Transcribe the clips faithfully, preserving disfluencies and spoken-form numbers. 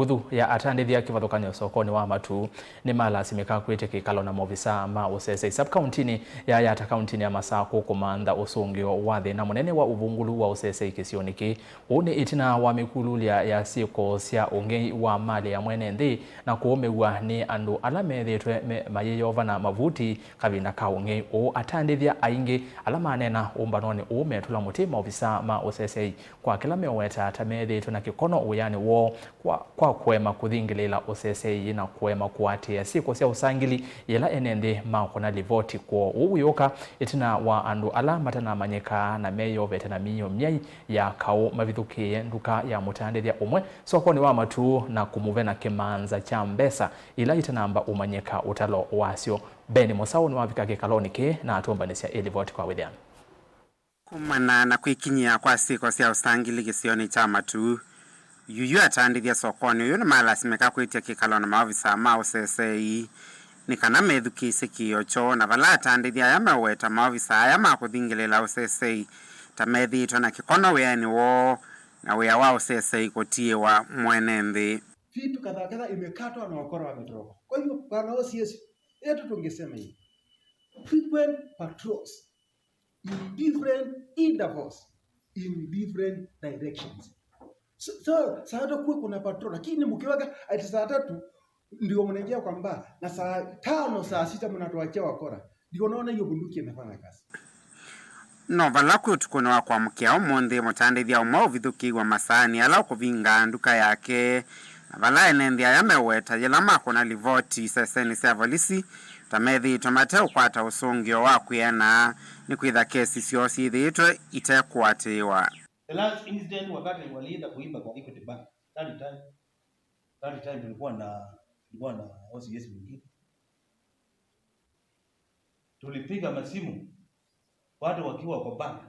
Nguthu ya atandĩthya kĩvathũkany'o sokonĩ wa Matuu nĩmalasimĩka kwĩtya kĩkalo na maovisaa ma ũsesei sub-kauntinĩ ya Yatta kauntinĩ ya Masakũ kũmantha ũsũngĩo wa thĩna mũnene wa ũvungũlu wa ũsesei kĩsionĩ kĩĩ. Ũu nĩ ĩtina wa mĩkululya ya syĩko sya ũng'ei wa malĩ ya mwene nthĩ na kũũmĩw'a nĩ andũ ala methĩĩtwe me- mayĩyova na mavuti kavinda ka ũng'ei ũũ. Atandĩthya aingĩ ala maneena ũmbanonĩ ũũ metũla mũtĩ maovisaa ma ũsesei kwa kĩla meũweta ta methĩĩtwe na kĩkono wĩanĩ woo kwa, kwa kũema kũthingĩlĩĩla ũsesei na kũema kũatĩĩa syĩko sya ũsangili yĩla ene nthĩ makũna livoti kwoo. Ũu wĩũka ĩtina wa andũ ala matanamanyĩka na meyovete na miio myai ya kaũ mavithũkĩĩe nduka ya mũtandĩthya ũmwe sokonĩ wa Matuu na kũmũvena kĩmanza kya mbesa ila itanamba ũmanyĩka ũtalo wasyo. Ben Mũsaũ nĩwavika kĩkalonĩ kĩĩ na atũmbanĩsya ĩlivoti kwa wĩthĩano. Kumana na kwĩkinyĩa kwa syĩko sya ũsangili kĩsionĩ kya Matuu, yuyu atandĩthya sokonĩ ũyũ nĩmalasimĩka kwĩtya kĩkalo na maovisaa ma ũsesei nĩ kana methukĩĩsye kĩĩo kyoo, na vala atandĩthya aya meũweta maovisaa aya ma kũthingĩlĩĩla ũsesei ta methĩĩtwe na kĩkono wĩanĩ woo na wĩa wa ũsesei kũtiĩwa mwene nthĩ. Vitu kadha wa kadha imekatwa na wakora wametoroka. Kwa hivyo, Bwana O C S, yetu tungesema hivi. Frequent patrols in different intervals, in different directions. So, so, saa tatu kuwe kuna patrol, lakini mkiweka ati saa tatu ndio mnaingia kwa mbaa, na saa tano, saa sita mnatuachia wakora. Ndio unaona hiyo bunduki inafanya kazi. No vala kwĩ ũtukũnĩ wa kwamũkĩa ũmũnthĩ, mũtandĩthya ũmwe ũvithũkĩiwe masaani ala ũkũvinga nduka yake, na vala ene nthĩ aya meũweta yĩla makũna livoti isesenĩ sya volisi ta methĩĩtwe mateũkwata ũsũngĩo wa kwĩana, nĩkwĩtha kesi syoo syĩthĩĩtwe itekũatĩĩwa. The last incident wakati walienda kuiba kwa Equity Bank, that time, that time tulikuwa na, tulikuwa na O C S mwingine. Tulipiga masimu watu wakiwa kwa bank.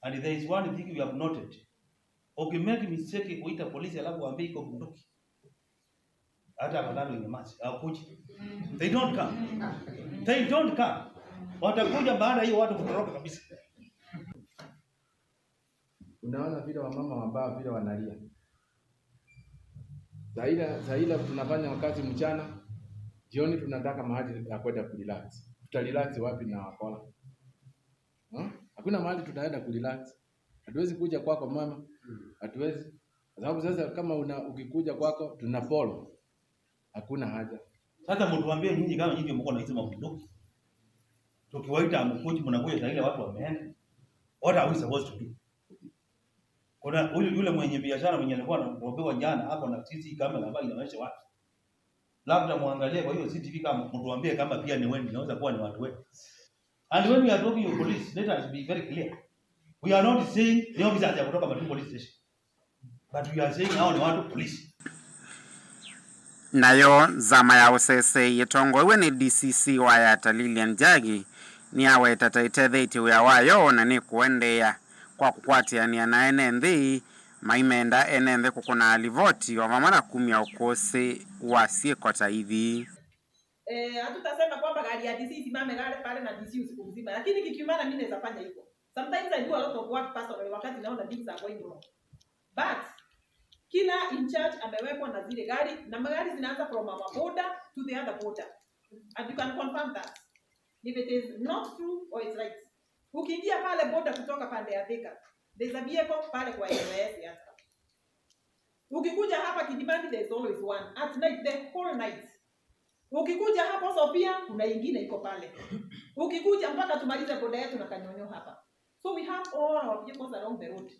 And there is one thing we have noted. Ukimake mistake kuita polisi alafu waambie iko bunduki, hata afadhali unyamaze, hawakuji. They don't come. They don't come. Watakuja baada hiyo watu kutoroka kabisa. Unaona vile wamama wambao vile wanalia. Saa ile, saa ile tunafanya kazi mchana, jioni tunataka mahali ya kwenda kurelax. Tutarelax wapi na wakora? Hmm? Hakuna mahali tutaenda kurelax. Hatuwezi kuja kwako mama. Hatuwezi. Kwa sababu sasa kama una, ukikuja kwako, tuna follow. Hakuna haja. Sasa mtuambie nyinyi kama nyinyi mko na hizo mabunduki. Tukiwaita mkuji, mnakuja saa ile watu wameenda. What are we supposed to do? Kuna huyu, yule mwenye biashara mwenye alikuwa anarobewa jana, hapo na C C camera ambayo inaonyesha watu. Labda muangalie kwa hiyo C C T V kama, mtuambie kama pia ni wenu, inaweza kuwa ni watu wenu. And when we are talking of police, let us be very clear. We are not saying ni officers ya kutoka Matuu Police Station. But we are saying hao ni watu polisi. Nayo nzama ya ũsesei ĩtongoew'e nĩ D C C wa Yatta Lilian Njagi nĩyaweta ta ĩtetheetye wĩa wayo na nĩkũendeea kwa kũkwatĩanĩa na ene nthĩ maimenda ene nthĩ kũkũna livoti o vamwe na kumya ũkũsĩ wa syĩko ta ithi. Eh, hatutasema kwamba gari ya D C isimame gale pale na D C usiku mzima, lakini kikiumana mimi naweza fanya hivyo. Sometimes I do a lot of work personally wakati naona things are going wrong. But kila in charge amewekwa na zile gari, na magari zinaanza from our border to the other border. And you can confirm that if it is not true or it's right. Ukiingia pale border kutoka pande ya Thika, there's a vehicle pale kwa N Y S hata. Ukikuja hapa Kilimani, there's always one. At night, the whole night. Ukikuja hapo Sofia, kuna ingine iko pale. Ukikuja mpaka tumalize boda yetu na Kanyonyo hapa. So we have all our vehicles along the road.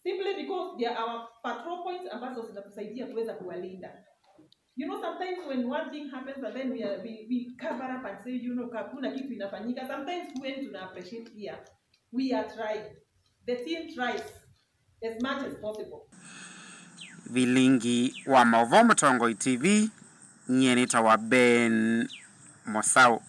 Simply because they are our patrol points ambazo zinatusaidia kuweza kuwalinda. You know, sometimes when one thing happens and then we are, we, we cover up and say, you know, hakuna kitu inafanyika. Sometimes when tuna appreciate pia, we are trying. The team tries as much as possible. Vilingi wa maũvoo Mũtongoi T V, nyie nĩtawa Ben Mũsaũ.